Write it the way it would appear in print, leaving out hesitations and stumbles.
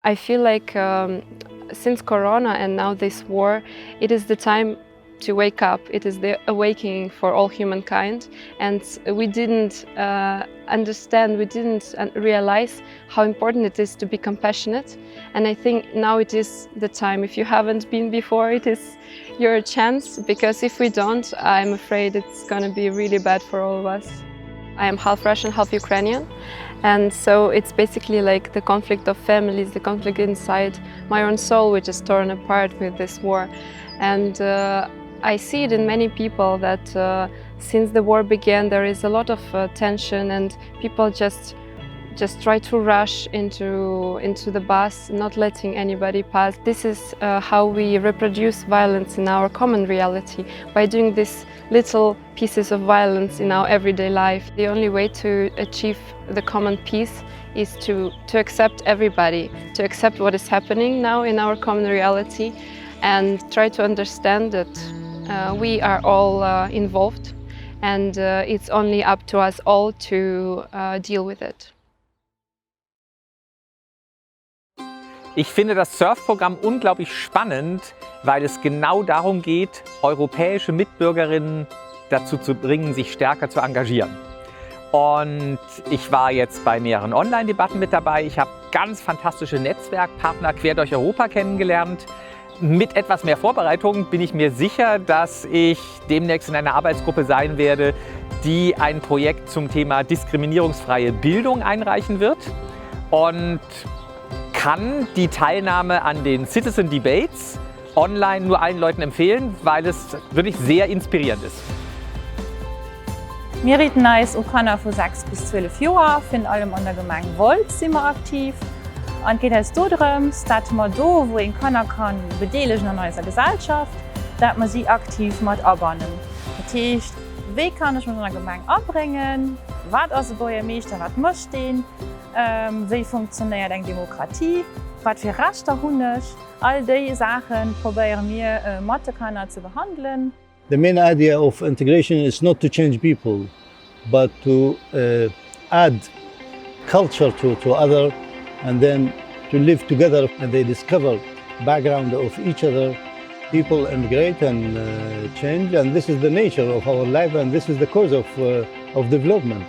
I feel like um, since Corona and now this war, it is the time to wake up. It is the awakening for all humankind. And we didn't uh, understand, we didn't uh, realize how important it is to be compassionate. And I think now it is the time. If you haven't been before, it is your chance because if we don't, I'm afraid it's going to be really bad for all of us. I am half Russian, half Ukrainian. And so it's basically like the conflict of families, the conflict inside my own soul, which is torn apart with this war. And uh, I see it in many people that uh, since the war began, there is a lot of uh, tension and people just just try to rush into, into the bus, not letting anybody pass. This is uh, how we reproduce violence in our common reality, by doing these little pieces of violence in our everyday life. The only way to achieve the common peace is to, to accept everybody, to accept what is happening now in our common reality and try to understand that uh, we are all uh, involved and uh, it's only up to us all to uh, deal with it. Ich finde das Surf-Programm unglaublich spannend, weil es genau darum geht, europäische Mitbürgerinnen dazu zu bringen, sich stärker zu engagieren. Und ich war jetzt bei mehreren Online-Debatten mit dabei. Ich habe ganz fantastische Netzwerkpartner quer durch Europa kennengelernt. Mit etwas mehr Vorbereitung bin ich mir sicher, dass ich demnächst in einer Arbeitsgruppe sein werde, die ein Projekt zum Thema diskriminierungsfreie Bildung einreichen wird. Und kann die Teilnahme an den Citizen Debates online nur allen Leuten empfehlen, weil es wirklich sehr inspirierend ist. Mir riiten eis u Kanner vu 6 bis 12 Joer, virun allem an der Gemeng Wolz si mer aktiv. An et geet eis dodrëms, dat mer do wou een Kanner kann bedeelegen an eiser Gesellschaft, dat mer si aktiv mat abannen. Dat heescht, wéi kann ech mech an der Gemeng abréngen, wat ass e Buergermeeschter, wat mécht deen, wéi funktionéiert eng Demokratie, wat fir Rechter hunn ech, all déi Saache probéiere mir mat de Kanner ze behandelen. The main idea of integration is not to change people, but to uh, add culture to, to other and then to live together and they discover background of each other. People immigrate and uh, change and this is the nature of our life and this is the cause of, uh, of development.